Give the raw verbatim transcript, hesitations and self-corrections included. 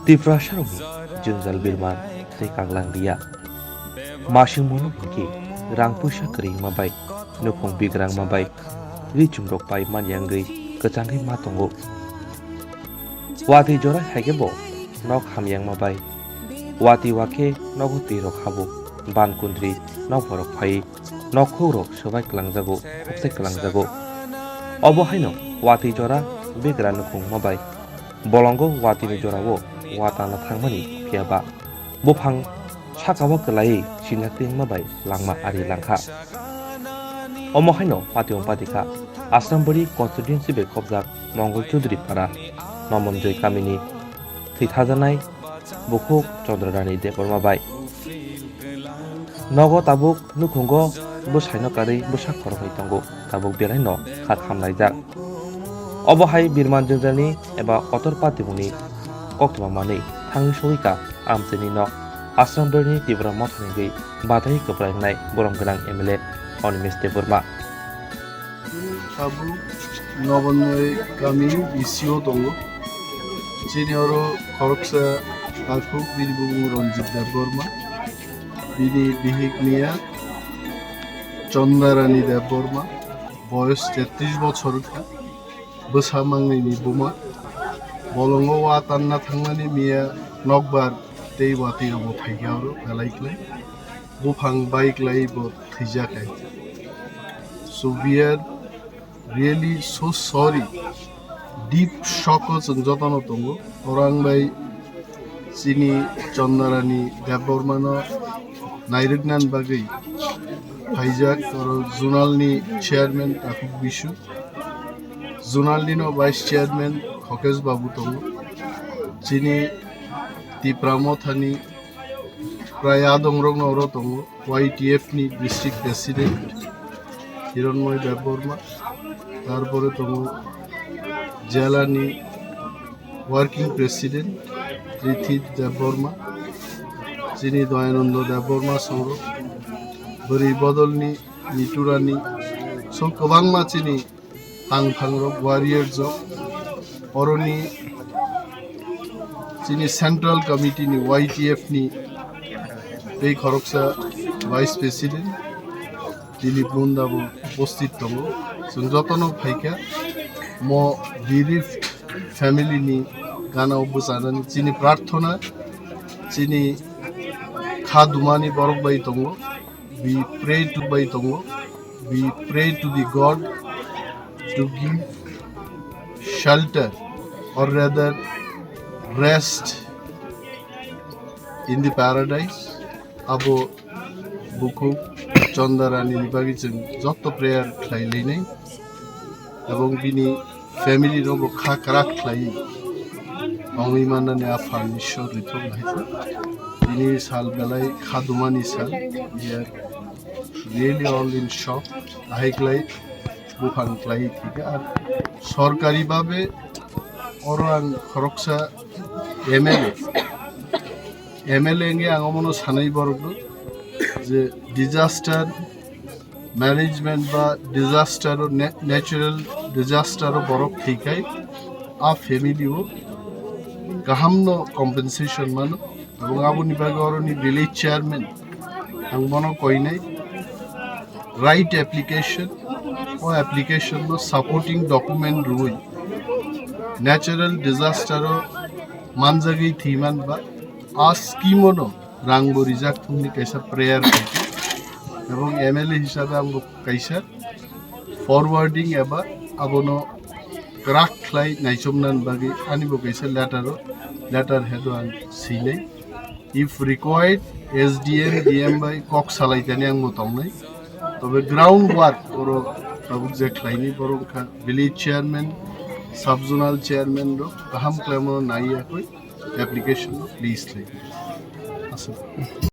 Tiprasarokni jwngjal birman tei kaglang riya. Masingmono hinkhe rang puisa kwrwi wngma bai, nukhung bigra wngma bai, ri chumrok pai manya wngwi kwchangwi ma tongo. Watwi jora hai khe bo nok hamya wngma bai. Watwi wa khe nogo twi rok habo, ban kundri nok borok phaiwi nokhuk rok swbai kwlangjago, khopsai kwlangjago. Obo haino watwi jora bigra nukhung wngma bai bolongo watwini jorao wa tana thangmani phiya ba buphang sakao kwlaiwi sinjakti wngma bai langma ari langkha. Omo haino patiung patikha Asrambari constituency bai khopjak Mongol Chaudhuri para Nomonjoi kamini thwithajaknai bukhuk Chandrarani Debbarma bai. Nogo tabuk nukhungo bwsaino karwi bwsa khoroknwi tongo, tabuk belaino kha khamlaijak. Obo hai birman jwngjani eba kotor patimungni koktwma manwi thangwi sogwi ka amchaini nok Asrambari Tipra Mothani wngwi bathai kwplai wngnai borom gwnang M L A Animesh Debbarma. Tabuk Nomonjoi kami B C O tongo. Chini oro khoroksa takhuk bini bumung Ranjit Debbarma. Bini bihik miya Chandarani Debbarma. Boyos tetris bochor wngkha. Bwsa mangnini buma. Bolongo wa tanna thangmani miya nokbar tei watwi rokbo phaikha oro belai khlai. Buphang bai khlai bo thwijak hai. So we are really so sorry. Deep shock o chwng jotono tongo. Oro ang bai chini Chandarani Debbarmano nairwknani bagwi phaijak oro zonal ni chairman Takhuk Bisu, zonal ni no vice chairman Khokesh Babu tongo, chini Tipra Mothani prai adongrokno oro tongo, Y T F ni district president Hironmoy Debbarma, tarpore tongo jela ni working president Rithi Debbarma, chini Dayananda Debbarma songro, bwrwi bodolni Niturani, so kwbangma chini tangphangrok, warriors rok, oroni chini central committee ni Y T F ni tei khoroksa vice president Dilip Munda bo upasthit tongo. Chwng jotono phaikha mo bereaved family ni gana o bwchanani chini prarthona, chini kha dumani borok bai tongo. We pray to bai tongo. We pray to the God to give shelter or rather rest in the paradise. Abo bukhuk Chandarani ni bagwi chwng joto prayer khlai lainai. Ebong bini family rok bo kha kwrak khlai tongwi mannani Apha Ishwar rithok hai khe. Bini sal belai kha dumani sal, we are really all in shock. Ahai khlai buphang khlai thikha. Ar sorkari babe oro ang khoroksa M L A, M L A wngwi ang omono sanai borok no je disaster management ba disaster o na-, natural disaster o borok thwikhai a family o kaham no compensation mano. Ebong aboni bagwi oroni village chairman ang bono koinai right application, o application no supporting document rwui natural disaster o manjagwi thwiman ba a scheme o no rang bo rijak thumni kaisa prayer khaikhe, ebong M L A hisabe ang bo kaisa forwarding eba abono kwrak khlai naichomnani bagwi ani bo kaisa letter o, letter head o ang swinai. If required, S D M, D M bai kok salaitani ang bo tongnai. Tobe ground work oro tabuk je khlaini borok kha village chairman, sub zonal chairman rok kaham khlaimo nai yakwi application rok list lai. Aswk.